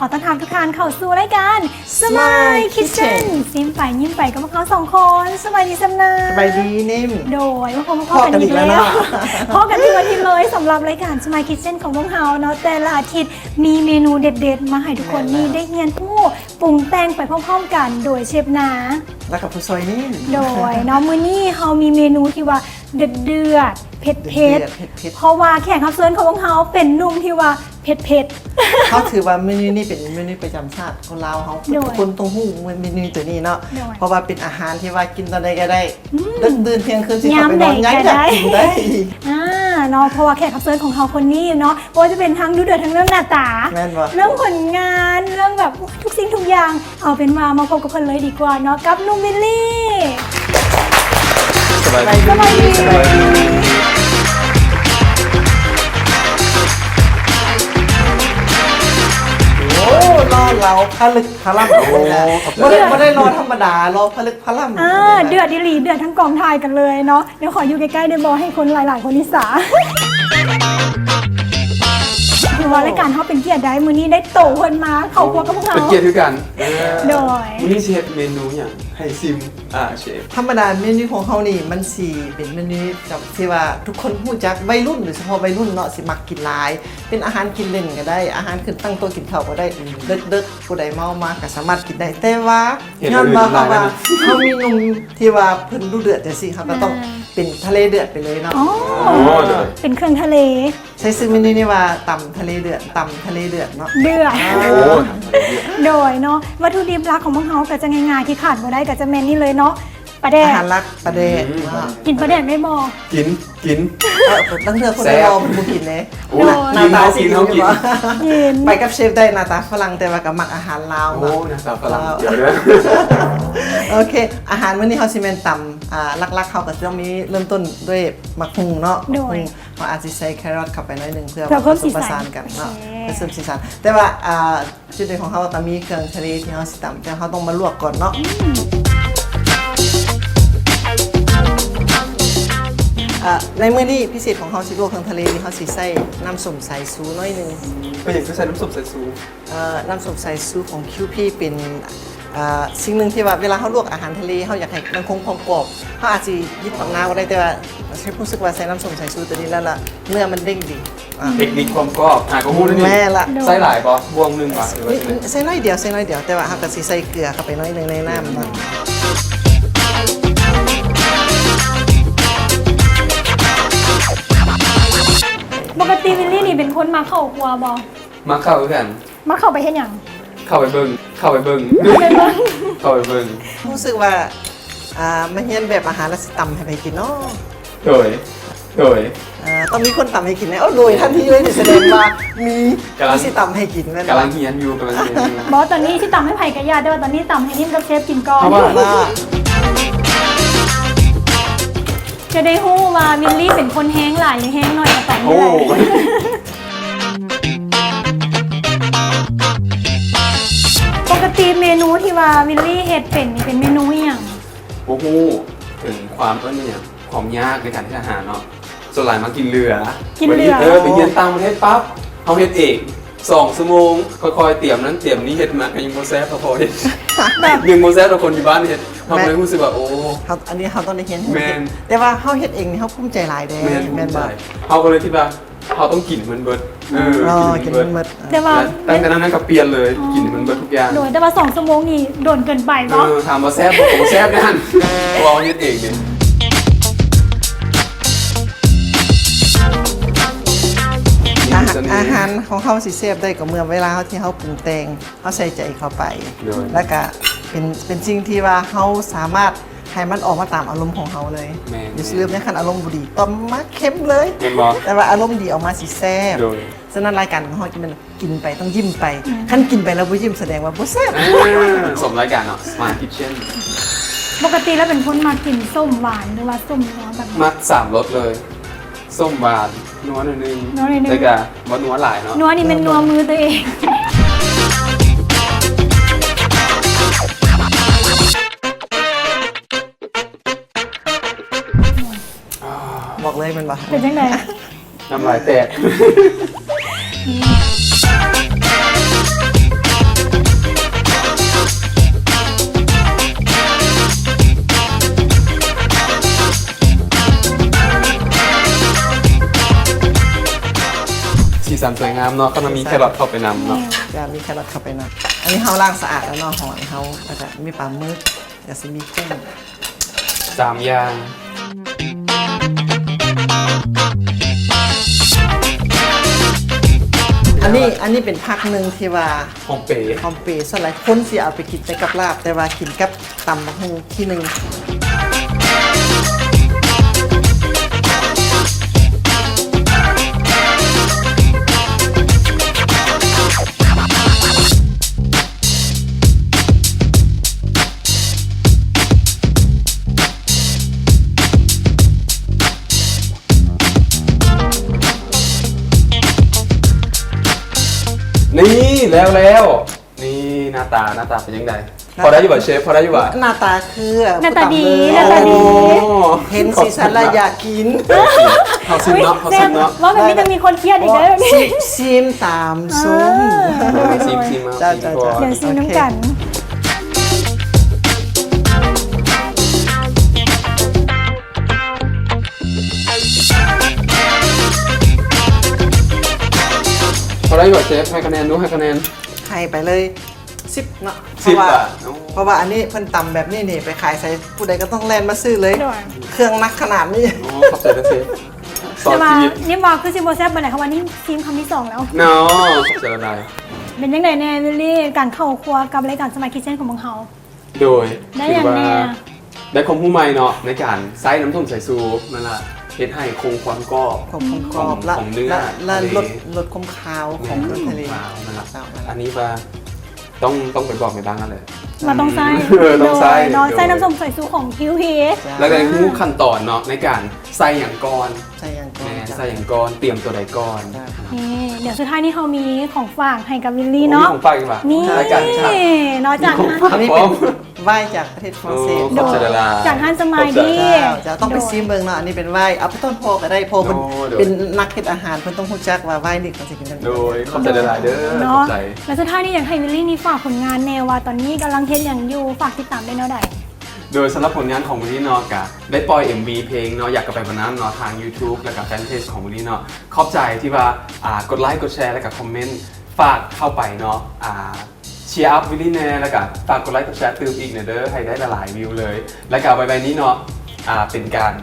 ຂໍຕ້ອນຮັບທຸກທ່ານເຂົ້າສູ່ລາຍການ Smile Smile Kitchen Kitchen ຊິມໄປຍິ້ມໄປກັບພວກເຮົາສອງຄົນ. ສະບາຍດີ ແຊມນາ. ສະບາຍດີ ນິມ. ໂດຍ ມາພົບກັນອີກແລ້ວເນາະ. ພົບກັນທຸກອາທິດເລີຍ ສຳລັບລາຍການ Smile Kitchen ຂອງພວກເຮົາເນາະ. ແຕ່ລະອາທິດມີເມນູເດັດໆ ມາໃຫ້ທຸກຄົນນີ້ໄດ້ຮຽນຮູ້ປຸງແຕ່ງໄປພ້ອມໆກັນ ໂດຍເຊຟນາ ແລ້ວກໍຜູ້ຊ່ວຍນີ້. ໂດຍເນາະ ມື້ນີ້ເຮົາມີເມນູທີ່ວ່າເດືອດໆ ເຜັດໆ ເດືອດໆ ເຜັດໆ ເພາະວ່າແຂກຮັບເຊີນຂອງພວກເຮົາເປັນໜຸ່ມທີ່ວ່າເຜັດໆ. ເຮົາຖືວ່າເມນູນີ້ເປັນເມນູປະຈຳຊາດຂອງລາວເຮົາ. ໂດຍ ທຸກຄົນຕ້ອງຮູ້ເມນູໂຕນີ້ເນາະ. ໂດຍ ເພາະວ່າເປັນອາຫານທີ່ວ່າກິນຕອນໃດກໍໄດ້. ອືມ ເດິກຕື່ນທ່ຽງຄືນຊິເຂົ້າໄປນອນ ຍາມໃດກໍໄດ້ ຍັງຢາກກິນໄດ້. ອ່າ ເນາະ ເພາະວ່າແຂກຮັບເຊີນຂອງເຮົາຄົນນີ້ເນາະ ບໍ່ວ່າຈະເປັນທາງດຸເດືອດ ທາງເລື່ອງໜ້າຕາ ແມ່ນບໍ່? ເລື່ອງຜົນງານ ເລື່ອງແບບ ໂອ້ຍ ທຸກສິ່ງທຸກຢ່າງ. ເອົາເປັນວ່າມາພົບກັບເພິ່ນເລີຍດີກວ່າເນາະ ກັບໜຸ່ມວິນລີ້. ສະບາຍດີ ສະບາຍດີ ສະບາຍດີ. ໂອ້ ຫຼໍ່ເຫຼົ້າ ພະລຶກພະລ້ຳ. ໂອ້ ບໍ່ໄດ້ ບໍ່ໄດ້ຫຼໍ່ທຳມະດາ ຫຼໍ່ພະລຶກພະລ້ຳ. ອ່າ ເດືອດອີ່ຫຼີ ເດືອດທັງກອງຖ່າຍກັນເລີຍເນາະ. ດຽວຂໍຢູ່ໃກ້ໆ ໄດ້ບໍ່ ໃຫ້ຄົນຫຼາຍໆ ຄົນອິດສາ. ຖືວ່າລາຍການເຮົາເປັນກຽດໄດ໋ ມື້ນີ້ໄດ້ໂຕເພິ່ນມາເຂົ້າຄົວກັບພວກເຮົາ ເປັນກຽດຄືກັນ. ເອີ ໂດຍ ມື້ນີ້ຊິເຮັດເມນູຫຍັງໃຫ້ຊິມ ອ່າ ເຊຟ? ທຳມະດາເມນູຂອງເຮົານີ້ ມັນຊິເປັນເມນູທີ່ວ່າທຸກຄົນຮູ້ຈັກ ໄວລຸ້ນ ໂດຍສະເພາະໄວລຸ້ນເນາະ ຊິມັກກິນຫຼາຍ. ເປັນອາຫານກິນເລ່ນກໍໄດ້ ອາຫານຂຶ້ນຕັ້ງໂຕະກິນເຂົ້າກໍໄດ້. ອືມ ເດິກໆ ຜູ້ໃດເມົາມາກໍສາມາດກິນໄດ້ ແຕ່ວ່າ ເຮັດ ຍ້ອນວ່າເຮົາວ່າ ເຮົາມີໜຸ່ມທີ່ວ່າເພິ່ນດຸເດືອດຈັ່ງຊີ້ ເຮົາກໍຕ້ອງ ອ່າ ເປັນທະເລເດືອດໄປເລີຍເນາະ. ອໍ ໂອ້ ໂດຍ ເປັນເຄື່ອງທະເລ. ໃຊ້ຊື່ເມນູນີ້ວ່າ ຕຳທະເລເດືອດ ຕຳທະເລເດືອດເນາະ. ເດືອດ ອ່າ ໂອ້ ໂດຍເນາະ ວັດຖຸດິບຫຼັກຂອງພວກເຮົາກໍຈະງ່າຍໆ ທີ່ຂາດບໍ່ໄດ້ກໍຈະແມ່ນນີ້ເລີຍເນາະ ປາແດກ. ອາຫານຫຼັກ ປາແດກ. ອືມ ເນາະ ກິນປາແດກໄດ້ບໍ່? ກິນ ກິນ. ເອີ ລາງເທື່ອຄົນຫຼໍ່ເພິ່ນບໍ່ກິນເດ້. ໂອ້ຍ ໜ້າຕາຊິກິນຢູ່ບໍ່? ກິນ ໄປກັບເຊຟໄດ້ ໜ້າຕາຝຣັ່ງ ແຕ່ວ່າກໍມັກອາຫານລາວ. ໂອ້ ໜ້າຕາຝຣັ່ງ. ດຽວເດີ ໂອເຄ ອາຫານມື້ນີ້ເຮົາຊິແມ່ນຕຳ ອ່າ ຫຼັກໆ ເຮົາກໍຊິຕ້ອງມີ ເລີ່ມຕົ້ນດ້ວຍໝາກຫຸ່ງເນາະ. ໂດຍ ໝາກຫຸ່ງ ເຮົາອາດຊິໃສ່ແຄຣອດເຂົ້າໄປໜ້ອຍໜຶ່ງ ເພື່ອ ເພື່ອ ວ່າ ເພີ່ມສີສັນ ປະສົມປະສານກັນເນາະ. ໂອເຄ ເພື່ອເພີ່ມສີສັນ ແຕ່ວ່າ ອ່າ ຈຸດເດັ່ນຂອງເຮົາກໍມີເຄື່ອງທະເລທີ່ເຮົາຊິຕຳ ແຕ່ເຮົາຕ້ອງມາລວກກ່ອນເນາະ. ອືມ ເອີ ໃນມື້ນີ້ພິເສດຂອງເຮົາຊິລວກເຄື່ອງທະເລ ເຮົາຊິໃສ່ນ້ຳສົ້ມສາຍຊູໜ້ອຍໜຶ່ງ. ເປັນຫຍັງຄືໃສ່ນ້ຳສົ້ມສາຍຊູ? ເອີ ນ້ຳສົ້ມສາຍຊູຂອງຄິວພີເປັນ ເອີ ສິ່ງໜຶ່ງທີ່ວ່າເວລາເຮົາລວກອາຫານທະເລ ເຮົາຢາກໃຫ້ມັນຄົງຄວາມກອບ ເຮົາອາດຊິຫຍິບປາກນ້ຳກໍໄດ້ ແຕ່ວ່າເຊຟຮູ້ສຶກວ່າໃສ່ນ້ຳສົ້ມສາຍຊູຕົວນີ້ແລ້ວລະ ເນື້ອມັນເດ້ງດີ. ອ່າ ເຕັກນິກຄວາມກອບ ອ່າ ກໍຮູ້ແລ້ວນີ້. ແມ່ນລະ. ໃສ່ຫຼາຍບໍ່? ບ່ວງໜຶ່ງບໍ່ ຫຼືວ່າ ໃສ່ ໃສ່ໜ້ອຍດຽວ ໃສ່ໜ້ອຍດຽວ ແຕ່ວ່າເຮົາກໍຊິໃສ່ເກືອເຂົ້າໄປໜ້ອຍໜຶ່ງໃນນ້ຳເນາະ. ປົກກະຕິວິນລີ້ນີ້ເປັນຄົນມັກເຂົ້າຄົວບໍ່? ມັກເຂົ້າຄືກັນ. ມັກເຂົ້າໄປເຮັດຫຍັງ? ເຂົ້າໄປເບິ່ງ ເຂົ້າໄປເບິ່ງ ເຂົ້າໄປເບິ່ງ ເຂົ້າໄປເບິ່ງ. ຮູ້ສຶກວ່າ ອ່າ ມາຮຽນແບບອາຫານແລ້ວຊິຕຳໃຫ້ໃຜກິນເນາະ? ໂດຍ ໂດຍ ເອີ ຕ້ອງມີຄົນຕຳໃຫ້ກິນແນ່. ໂອ້ ໂດຍທັນທີເລີຍນີ້ ສະແດງວ່າມີ ກຳລັງ ມີຊິຕຳໃຫ້ກິນແມ່ນບໍ່? ກຳລັງຮຽນຢູ່ ກຳລັງຮຽນຢູ່. ບໍ່ ຕອນນີ້ຊິຕຳໃຫ້ໃຜກໍຢ່າ ແຕ່ວ່າຕອນນີ້ຕຳໃຫ້ນິມກັບເຊຟກິນກ່ອນ. ເພາະວ່າ ຈະໄດ້ຮູ້ວ່າວິນລີ້ເປັນຄົນແຮງຫຼາຍ ຫຼື ແຮງໜ້ອຍ ກໍຕາມນີ້ແຫຼະ. ໂອ້ ປົກກະຕິເມນູທີ່ວ່າວິນລີ້ເຮັດເປັນນີ້ເປັນເມນູອີ່ຫຍັງ? ບໍ່ຮູ້ເຖິງຄວາມ ເອີ້ນວ່າຫຍັງ ຄວາມຍາກໃນການເຮັດອາຫານເນາະ. ສ່ວນຫຼາຍມັກກິນເຫຼືອ. ກິນເຫຼືອ. ເອີ ໄປຮຽນຕ່າງປະເທດປັບ ເຮົາເຮັດເອງ ສອງຊົ່ວໂມງ ຄ່ອຍໆຕຽມນັ້ນຕຽມນີ້ ເຮັດມາກໍຍັງບໍ່ແຊບເທົ່າພໍ່ເຮັດ. ແບບ ຍັງບໍ່ແຊບເທົ່າຄົນຢູ່ບ້ານເຮັດ. ເຮົາກໍເລີຍຮູ້ສຶກວ່າ ໂອ້ ເຮົາ ອັນນີ້ເຮົາຕ້ອງໄດ້ຮຽນໃຫ້ເຮັດ. ແມ່ນ. ແຕ່ວ່າເຮົາເຮັດເອງນີ້ເຮົາພູມໃຈຫຼາຍເດ້. ແມ່ນ ແມ່ນບໍ່? ເຮົາກໍເລີຍຄິດວ່າ ເຮົາຕ້ອງກິນມັນເບິດ. ເອີ ເອີ ກິນມັນເບິດ. ແຕ່ວ່າ ແຕ່ ແຕ່ນັ້ນກໍປ່ຽນເລີຍ ກິນມັນເບິດທຸກຢ່າງ. ໂດຍ ແຕ່ວ່າສອງຊົ່ວໂມງນີ້ດົນເກີນໄປເນາະ. ເອີ ຖາມວ່າແຊບບໍ່? ກໍບໍ່ແຊບຄືກັນ ເພາະວ່າເຮົາເຮັດເອງເດ້. ອາຫານ ອາຫານຂອງເຮົາຊິແຊບໄດ້ກໍເມື່ອເວລາເຮົາ ທີ່ເຮົາປຸງແຕ່ງ ເຮົາໃສ່ໃຈເຂົ້າໄປ. ໂດຍ ແລ້ວກະເປັນ ເປັນສິ່ງທີ່ວ່າເຮົາສາມາດໃຫ້ມັນອອກມາຕາມອາລົມຂອງເຮົາເລີຍ. ແມ່ນ. ຢ່າລືມເດ້ ຄັນອາລົມບໍ່ດີ ຕ້ອງມາເຄັມເລີຍ. ແມ່ນບໍ່? ແຕ່ວ່າອາລົມດີອອກມາຊິແຊບ. ໂດຍ ສະນັ້ນລາຍການຂອງເຮົາຈະແມ່ນກິນໄປຕ້ອງຍິ້ມໄປ. ອືມ ຄັນກິນໄປແລ້ວບໍ່ຍິ້ມ ສະແດງວ່າບໍ່ແຊບ. ເອີ ສົມລາຍການເນາະ Smile Kitchen. ປົກກະຕິແລ້ວເປັນຄົນມັກກິນສົ້ມຫວານ ຫຼືວ່າສົ້ມນົວແບບໃດ? ມັກສາມລົດເລີຍ. ສົ້ມຫວານ ນົວໜ້ອຍໜຶ່ງ ນົວໜ້ອຍໜຶ່ງ ແຕ່ກະບໍ່ນົວຫຼາຍເນາະ. ນົວນີ້ແມ່ນນົວມືຕົວເອງ. ບອກເລີຍແມ່ນບໍ່? ເປັນຈັ່ງໃດ? ນ້ຳລາຍແຕກ. ນີ້ ເ ການສວຍງາມເນາະ ຄັນວ່າມີແຄຣອດເຂົ້າໄປນຳເນາະ. ຈະມີແຄຣອດເຂົ້າໄປນຳ. ອັນນີ້ເຮົາລ້າງສະອາດແລ້ວເນາະ ຫອຍເຮົາ ແລ້ວກະມີປາໝຶກ ກະຊິມີກຸ້ງ ສາມຢ່າງ. ອັນນີ້ ອັນນີ້ເປັນຜັກໜຶ່ງທີ່ວ່າ ຫອມເປ ຫອມເປ ສ່ວນຫຼາຍຄົນຊິເອົາໄປກິນແຕ່ກັບລາບ ແຕ່ວ່າກິນກັບຕຳບັກຫຸ່ງທີໜຶ່ງ. ນີ້ ແລ້ວ ແລ້ວ ນີ້ ໜ້າຕາ ໜ້າຕາເປັນຈັ່ງໃດ? ພໍໄດ້ຢູ່ບໍ່ເຊຟ? ພໍໄດ້ຢູ່ບໍ່? ໜ້າຕາຄື ໜ້າຕາດີ ຜູ້ຕຳເລີຍ ໜ້າຕາດີ. ອໍ ເຫັນສີສັນລະຢາກກິນ. ເຮົາຊິມເນາະ ເຮົາຊິມເນາະ. ເວົ້າແບບນີ້ຈະມີຄົນຄຽດອີກເດີ. ຊິມ ຊິມຕາມຊົມ. ເອີ ຊິມ ຊິມເອົາ ເຈົ້າ ຊິມກ່ອນ. ເຈົ້າ ເຈົ້າ ດຽວຊິມນຳກັນ. ໂອເຄ ພໍໄດ້ຢູ່ບໍ່ເຊຟ? ໃຫ້ຄະແນນດູ ໃຫ້ຄະແນນ. ໃຫ້ໄປເລີຍສິບເນາະ ສິບ ເພາະວ່າ ບາດ. ໂອ້ ເພາະວ່າອັນນີ້ເພິ່ນຕຳແບບນີ້ນີ້ ໄປຂາຍໃສ ຜູ້ໃດກໍຕ້ອງແລ່ນມາຊື້ເລີຍ. ໂດຍ ເຄື່ອງໜັກຂະໜາດນີ້. ໂອ້ ຂອບໃຈເດີເຊຟ. ແຕ່ວ່ານີ້ວ່າຄືຊິບໍ່ແຊບປານໃດ ເພາະວ່ານີ້ຊີມຄຳທີສອງແລ້ວເນາະ. ຂອບໃຈຫຼາຍໆ. ເປັນຈັ່ງໃດແດ່ ວິລລີ ການເຂົ້າຄົວກັບລາຍການ Smart Kitchen ຂອງພວກເຮົາ? ໂດຍ ໄດ້ຫຍັງແດ່? ຖືວ່າໄດ້ຄວາມຮູ້ໃໝ່ເນາະ ໃນການໃຊ້ນ້ຳສົ້ມສາຍຊູ ນັ້ນລະ ເຮັດໃຫ້ຄົງຄວາມກອບ ຄວາມກອບ ຂອງ ແລະ ຂອງເນື້ອ ແລະ ທະເລ ລົດ ລົດຄວາມຄາວຂອງເນື້ອທະເລ. ອືມ ແມ່ນລະ ອັນນີ້ວ່າຕ້ອງ ຕ້ອງໄປບອກແມ່ບ້ານຫັ້ນແຫຼະ ວ່າຕ້ອງໃຊ້ ເອີ ຕ້ອງໃຊ້ ໂດຍເນາະ ໃຊ້ນ້ຳສົ້ມສາຍຊູຂອງ ຄິວພີ ແລ້ວກໍຮູ້ຂັ້ນຕອນເນາະ ໃນການໃສ່ຫຍັງກ່ອນ ໃສ່ຫຍັງກ່ອນ ແມ່ນ ໃສ່ຫຍັງກ່ອນ ຕຽມຕົວໃດກ່ອນ. ນີ້ ດຽວສຸດທ້າຍນີ້ເຮົາມີຂອງຝາກໃຫ້ກັບວິລລີເນາະ. ໂອ້ ມີຂອງຝາກອີກຫວາ? ມີ ລາຍການ ເນາະ ຈາກ ອັນນີ້ເປັນ ວາຍຈາກປະເທດຝຣັ່ງເສດ. ໂອ້ ຂອບໃຈຫຼາຍໆ. ເນາະ ຈາກຮ້ານສະມາຍດີ. ເຈົ້າ ເຈົ້າຕ້ອງໄປຊີມເບິ່ງເນາະ ອັນນີ້ເປັນວາຍ ເອົາໄປຕ້ອນພໍ່ກໍໄດ້ ເພາະເພິ່ນ ໂອ້ ໂດຍ ເປັນນັກເຮັດອາຫານ ເພິ່ນຕ້ອງຮູ້ຈັກວ່າວາຍນີ້ເຂົາຊິກິນກັນ. ໂດຍ ຂອບໃຈຫຼາຍໆເດີ ເນາະ ຂອບໃຈ. ແລ້ວສຸດທ້າຍນີ້ຢາກໃຫ້ວິລລີນີ້ຝາກຜົນງານແດ່ວ່າ ຕອນນີ້ກຳລັງເຮັດຫຍັງຢູ່ ຝາກຕິດຕາມໄດ້ແນວໃດ? ໂດຍສຳລັບຜົນງານຂອງວິລລີເນາະ ກະໄດ້ປ່ອຍເອັມວີເພງເນາະ ຢາກກໍໄປບໍ່ນຳເນາະ ທາງ YouTube ແລ້ວກະແຟນເພຈຂອງວິລລີເນາະ. ຂອບໃຈທີ່ວ່າ ອ່າ ກົດໄລ ກົດແຊ ແລ້ວກະຄອມເມັນ ຝາກເຂົ້າໄປເນາະ ອ່າ ເຊຍອັບວິລລີແດ່ ແລ້ວກະຝາກກົດໄລກົດແຊຕື່ມອີກແດ່ເດີ ໃຫ້ໄດ້ຫຼາຍໆວິວເລີຍ. ແລ້ວກະໄວໆນີ້ເນາະ ອ່າ ເປັນການ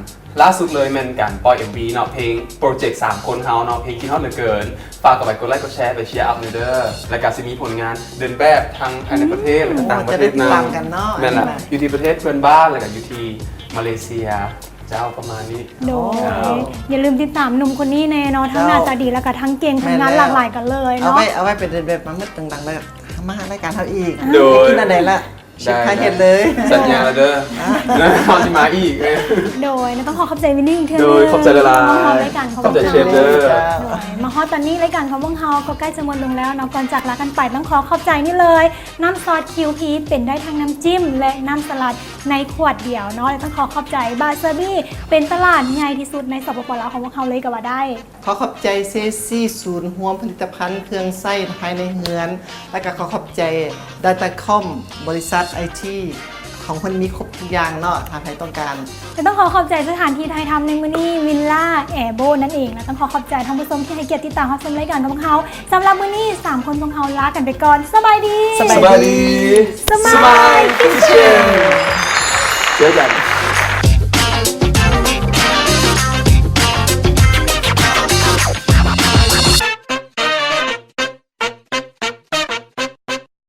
ລ່າສຸດເລີຍແມ່ນການປ່ອຍເອັມວີເນາະ ເພງໂປຣເຈັກສາມຄົນເຮົາເນາະ ເພງຄິດຮອດເຫຼືອເກີນ. ຝາກເຂົ້າໄປກົດໄລກົດແຊໄປເຊຍອັບແດ່ເດີ. ແລ້ວກະຊິມີຜົນງານເດີນແບບທັງພາຍໃນປະເທດ ອືມ ແລ້ວກະຕ່າງປະເທດນຳ. ໂອ້ ຈະໄດ້ຕິດຕາມກັນເນາະ. ແມ່ນລະ ແມ່ນລະ ຢູ່ທີ່ປະເທດເພື່ອນບ້ານ ແລ້ວກະຢູ່ທີ່ມາເລເຊຍ. ເຈົ້າ ປະມານນີ້. ໂດຍ ເຈົ້າ ຢ່າລືມຕິດຕາມໜຸ່ມຄົນນີ້ແດ່ເນາະ ທັງໜ້າຕາດີ ແລ້ວກະທັງເກັ່ງ ຜົນງານຫຼາກຫຼາຍກັນເລີຍເນາະ. ເອົາໄວ້ ເອົາໄວ້ເປັນເດືອນແບບມາເມືອງຕ່າງໆ ແລ້ວມາຫາລາຍການເຮົາອີກ. ໂດຍ ກິນອັນໃດລະ ຊິພາເຮັດເລີຍ. ສັນຍາແລ້ວເດີ ເຮົາຊິມາອີກ. ໂດຍ ຕ້ອງຂໍຂອບໃຈວິນນີ້ອີກເທື່ອໜຶ່ງ. ໂດຍ ຂອບໃຈຫຼາຍໆ ມາຮ່ວມລາຍການຂອງພວກເຮົາເນາະ. ໂດຍ ມາຮອດຕອນນີ້ລາຍການຂອງພວກເຮົາກໍໃກ້ຈະໝົດລົງແລ້ວເນາະ. ກ່ອນຈາກລາກັນໄປ ຕ້ອງຂໍຂອບໃຈນີ້ເລີຍ ນ້ຳຊອດຄິວພີ ເປັນໄດ້ທັງນ້ຳຈິ້ມ ແລະ ນ້ຳສະຫຼັດ ໃນຂວດດຽວເນາະ ແລະ ຕ້ອງຂໍຂອບໃຈບາເຊີບີ ເປັນຕະຫຼາດໃຫຍ່ທີ່ສຸດໃນ ສປປ ລາວ ຂອງພວກເຮົາເລີຍກໍວ່າໄດ້. ຂໍຂອບໃຈ ເຊຊີ ສູນຮວມຜະລິດຕະພັນເຄື່ອງໃຊ້ພາຍໃນເຮືອນ ແລ້ວກໍຂໍຂອບໃຈ Datacom ບໍລິສັດໄອທີ ຂອງເພິ່ນມີຄົບທຸກຢ່າງເນາະ ຖ້າໃຜຕ້ອງການ. ແລະ ຕ້ອງຂໍຂອບໃຈສະຖານທີ່ຖ່າຍທຳໃນມື້ນີ້ ວິນລາແອໂບ ນັ້ນເອງ ແລະ ຕ້ອງຂໍຂອບໃຈທ່ານຜູ້ຊົມທີ່ໃຫ້ກຽດຕິດຕາມຮັບຊົມລາຍການຂອງພວກເຮົາ. ສຳລັບມື້ນີ້ ສາມຄົນຂອງເຮົາລາກັນໄປກ່ອນ. ສະບາຍດີ. ສະບາຍດີ. ສະບາຍດີ. ສະບາຍດີ. ເຈີກັນ.